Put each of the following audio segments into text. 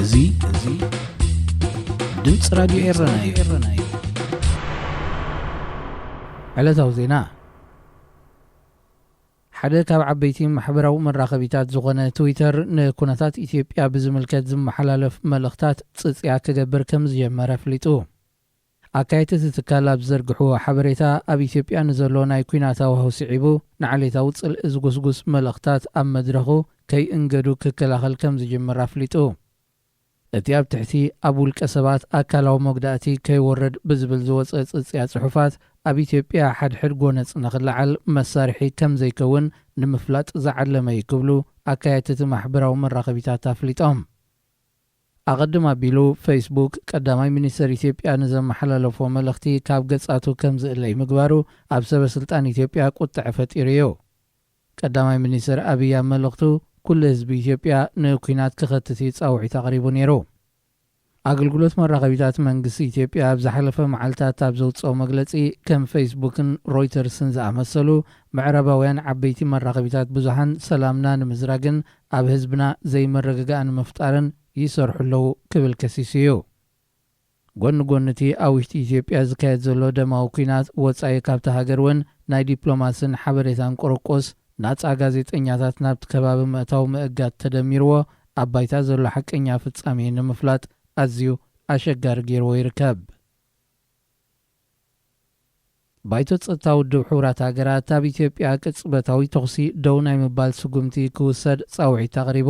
እዚ እዚ ድምፂ ራድዮ ኤረና እዩ። ዕለታዊ ዜና። ሓደ ካብ ዓበይቲ ማሕበራዊ መራኸቢታት ዝኾነ ትዊተር ንኩነታት ኢትዮጵያ ብዝምልከት ዝመሓላለፍ መልእኽታት ጽጽያ ክገብር ከም ዝጀመረ ኣፍሊጡ። ኣካየድቲ እቲ ትካል ኣብ ዝዘርግሕዎ ሓበሬታ፣ ኣብ ኢትዮጵያ ንዘሎ ናይ ኲናት ሃዋህው ስዒቡ ንዓሌታዊ ጽልኢ ዝጉስጉስ መልእኽታት ኣብ መድረኹ ከይእንገዱ ክከላኸል ከም ዝጅምር ኣፍሊጡ። እቲ ኣብ ትሕቲ ኣብ ውልቀ ሰባት ኣካላዊ መጉዳእቲ ከይወርድ ብዝብል ዝወጸ ጽጽያ ጽሑፋት፣ ኣብ ኢትዮጵያ ሓድሕድ ጎነጽ ንኽለዓል መሳርሒ ከም ዘይከውን ንምፍላጥ ዝዓለመ እዩ ክብሉ ኣካየድቲ እቲ ማሕበራዊ መራኸቢታት ኣፍሊጦም። ኣቐድም ኣቢሉ ፌስቡክ ቀዳማይ ሚኒስተር ኢትዮጵያ ንዘመሓላለፎ መልእኽቲ ካብ ገጻቱ ከም ዝእለይ ምግባሩ ኣብ ሰበ ስልጣን ኢትዮጵያ ቁጥዐ ፈጢሩ እዩ። ቀዳማይ ሚኒስተር ኣብይ ኣብ መልእኽቱ፣ ኩሉ ህዝቢ ኢትዮጵያ ንኲናት ክኸትት እዩ ጻውዒት ኣቕሪቡ ነይሩ። ኣገልግሎት መራኸቢታት መንግስቲ ኢትዮጵያ ኣብ ዝሓለፈ መዓልታት ኣብ ዘውጽኦ መግለጺ፣ ከም ፌስቡክን ሮይተርስን ዝኣመሰሉ ምዕራባውያን ዓበይቲ መራኸቢታት ብዙሃን ሰላምና ንምዝራግን ኣብ ህዝብና ዘይምርግጋእ ንምፍጣርን ይሰርሑ ኣለዉ ክብል ከሲሱ እዩ። ጎኒ ጎኒ እቲ ኣብ ውሽጢ ኢትዮጵያ ዝካየድ ዘሎ ደማዊ ኲናት፣ ወጻኢ ካብታ ሃገር እውን ናይ ዲፕሎማስን ሓበሬታን ቁርቁስ፣ ናጻ ጋዜጠኛታት ናብቲ ከባቢ ምእታው ምእጋድ ተደሚርዎ፣ ኣብ ባይታ ዘሎ ሓቀኛ ፍጻሜ ንምፍላጥ ኣዝዩ ኣሸጋሪ ገይርዎ ይርከብ። ባይቶ ጸጥታ ውድብ ሕቡራት ሃገራት ኣብ ኢትዮጵያ ቅጽበታዊ ተኹሲ ደው ናይ ምባል ስጉምቲ ክውሰድ ጻውዒት ኣቕሪቡ።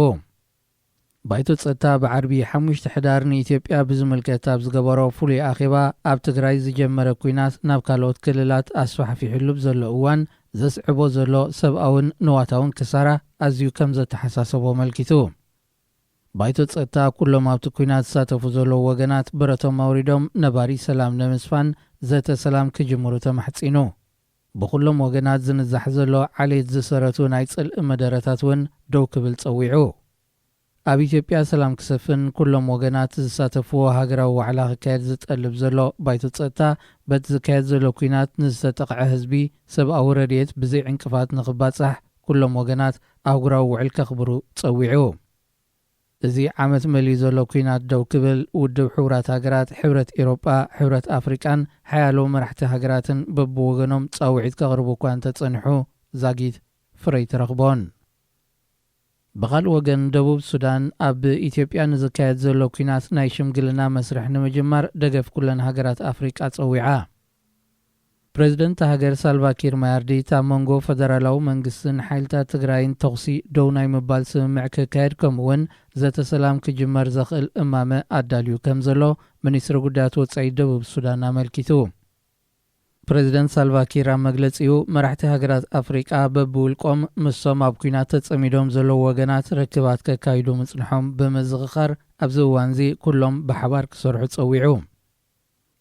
ባይቶ ጸጥታ ብዓርቢ ሓሙሽተ ሕዳር ንኢትዮጵያ ብዝምልከት ኣብ ዝገበሮ ፍሉይ ኣኼባ፣ ኣብ ትግራይ ዝጀመረ ኲናት ናብ ካልኦት ክልላት ኣስፋሕፊሑሉ ብዘሎ እዋን ዘስዕቦ ዘሎ ሰብኣውን ንዋታውን ክሳራ ኣዝዩ ከም ዘተሓሳሰቦ ኣመልኪቱ። ባይቶ ጸጥታ ኩሎም ኣብቲ ኲናት ዝሳተፉ ዘለዉ ወገናት ብረቶም ኣውሪዶም ነባሪ ሰላም ንምስፋን ዘተ ሰላም ክጅምሩ ተማሕጺኑ። ብኹሎም ወገናት ዝንዛሕ ዘሎ ዓሌት ዝሰረቱ ናይ ጽልኢ መደረታት እውን ደው ክብል ጸዊዑ። ኣብ ኢትዮጵያ ሰላም ክሰፍን ኩሎም ወገናት ዝሳተፍዎ ሃገራዊ ዋዕላ ክካየድ ዝጠልብ ዘሎ ባይቶ ጸጥታ፣ በቲ ዝካየድ ዘሎ ኲናት ንዝተጠቕዐ ህዝቢ ሰብኣዊ ረድኤት ብዘይ ዕንቅፋት ንኽባጻሕ ኩሎም ወገናት ኣህጉራዊ ውዕል ከኽብሩ ጸዊዑ። እዚ ዓመት መሊኡ ዘሎ ኲናት ደው ክብል፣ ውድብ ሕቡራት ሃገራት፣ ሕብረት ኤውሮጳ፣ ሕብረት ኣፍሪቃን ሓያሎ መራሕቲ ሃገራትን በብወገኖም ጻውዒት ከቕርቡ እኳ እንተጸንሑ፣ ዛጊት ፍረ ኣይተረኽቦን። ብኻልእ ወገን፣ ደቡብ ሱዳን ኣብ ኢትዮጵያ ንዝካየድ ዘሎ ኲናት ናይ ሽምግልና መስርሕ ንምጅማር ደገፍ ኩለን ሃገራት ኣፍሪቃ ጸዊዓ። ፕረዚደንት ሃገር ሳልቫ ኪር ማያርዲት፣ ኣብ መንጎ ፈደራላዊ መንግስትን ሓይልታት ትግራይን ተኹሲ ደው ናይ ምባል ስምምዕ ክካየድ፣ ከምኡ'ውን ዘተ ሰላም ክጅመር ዘኽእል እማመ ኣዳልዩ ከም ዘሎ ሚኒስትሪ ጉዳያት ወጻኢ ደቡብ ሱዳን ኣመልኪቱ። ፕረዚደንት ሳልቫ ኪር ኣብ መግለጺኡ፣ መራሕቲ ሃገራት ኣፍሪቃ በብውልቆም ምስቶም ኣብ ኲናት ተጸሚዶም ዘለዉ ወገናት ርክባት ከካይዱ ምጽንሖም ብምዝኽኻር፣ ኣብዚ እዋንዚ ኩሎም ብሓባር ክሰርሑ ጸዊዑ።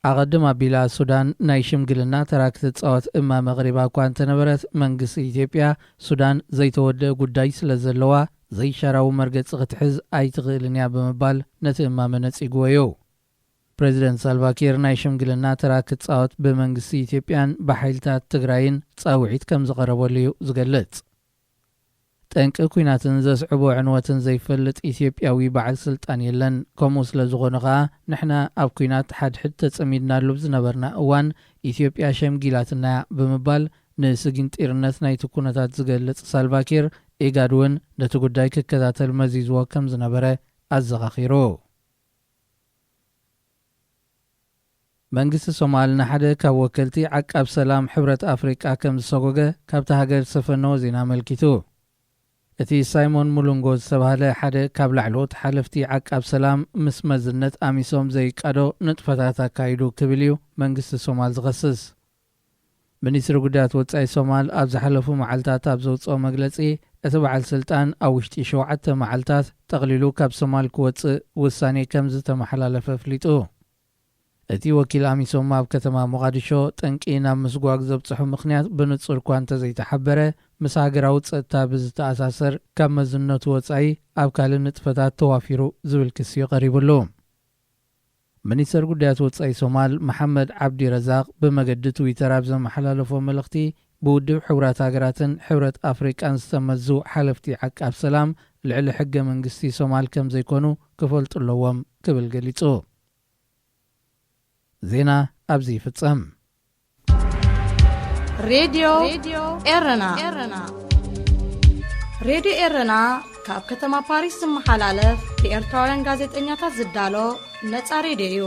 ኣቐድም ኣቢላ ሱዳን ናይ ሽምግልና ተራ ክትጻወት እማመ ኣቕሪባ እኳ እንተነበረት፣ መንግስቲ ኢትዮጵያ፣ ሱዳን ዘይተወደአ ጉዳይ ስለ ዘለዋ፣ ዘይሻራዊ መርገጺ ክትሕዝ ኣይትኽእልን እያ ብምባል ነቲ እማመ ነጺግዎ እዩ። ፕረዚደንት ሳልቫ ኪር ናይ ሽምግልና ተራ ክጻወት ብመንግስቲ ኢትዮጵያን ብሓይልታት ትግራይን ጻውዒት ከም ዝቐረበሉ እዩ ዝገልጽ። ጠንቂ ኲናትን ዘስዕቦ ዕንወትን ዘይፈልጥ ኢትዮጵያዊ በዓል ስልጣን የለን። ከምኡ ስለ ዝኾነ ኸኣ፣ ንሕና ኣብ ኲናት ሓድሕድ ተጸሚድናሉ ኣብ ዝነበርና እዋን፣ ኢትዮጵያ ሸምጊላትና እያ ብምባል፣ ንስጊንጢርነት ናይቲ ኩነታት ዝገልጽ ሳልቫ ኪር፣ ኢጋድ እውን ነቲ ጉዳይ ክከታተል መዚዝዎ ከም ዝነበረ ኣዘኻኺሩ። መንግስቲ ሶማል ንሓደ ካብ ወከልቲ ዓቃብ ሰላም ሕብረት ኣፍሪቃ ከም ዝሰጎገ ካብታ ሃገር ዝሰፈነዎ ዜና ኣመልኪቱ። እቲ ሳይሞን ሙሉንጎ ዝተባህለ ሓደ ካብ ላዕለዎት ሓለፍቲ ዓቃብ ሰላም ምስ መዝነት ኣሚሶም ዘይቃዶ ንጥፈታት ኣካይዱ ክብል እዩ መንግስቲ ሶማል ዝኸስስ። ሚኒስትሪ ጉዳያት ወጻኢ ሶማል ኣብ ዝሓለፉ መዓልታት ኣብ ዘውጽኦ መግለጺ፣ እቲ በዓል ስልጣን ኣብ ውሽጢ ሸውዓተ መዓልታት ጠቕሊሉ ካብ ሶማል ክወጽእ ውሳኔ ከም ዝተመሓላለፈ ኣፍሊጡ። እቲ ወኪል ኣሚሶም ኣብ ከተማ ሞቓዲሾ፣ ጠንቂ ናብ ምስጓግ ዘብጽሖ ምኽንያት ብንጹር እኳ እንተዘይተሓበረ፣ ምስ ሃገራዊ ጸጥታ ብዝተኣሳሰር ካብ መዝነቱ ወጻኢ ኣብ ካልእ ንጥፈታት ተዋፊሩ ዝብል ክሲ እዩ ቀሪብሉ። ሚኒስተር ጉዳያት ወጻኢ ሶማል መሓመድ ዓብዲ ረዛቕ ብመገዲ ትዊተር ኣብ ዘመሓላለፎ መልእኽቲ፣ ብውድብ ሕቡራት ሃገራትን ሕብረት ኣፍሪቃን ዝተመዙ ሓለፍቲ ዓቃብ ሰላም ልዕሊ ሕገ መንግስቲ ሶማል ከም ዘይኮኑ ክፈልጡ ኣለዎም ክብል ገሊጹ። ዜና ኣብዚ ይፍጸም። ሬድዮ ኤረና። ሬድዮ ኤረና ካብ ከተማ ፓሪስ ዝመሓላለፍ ብኤርትራውያን ጋዜጠኛታት ዝዳሎ ነጻ ሬድዮ እዩ።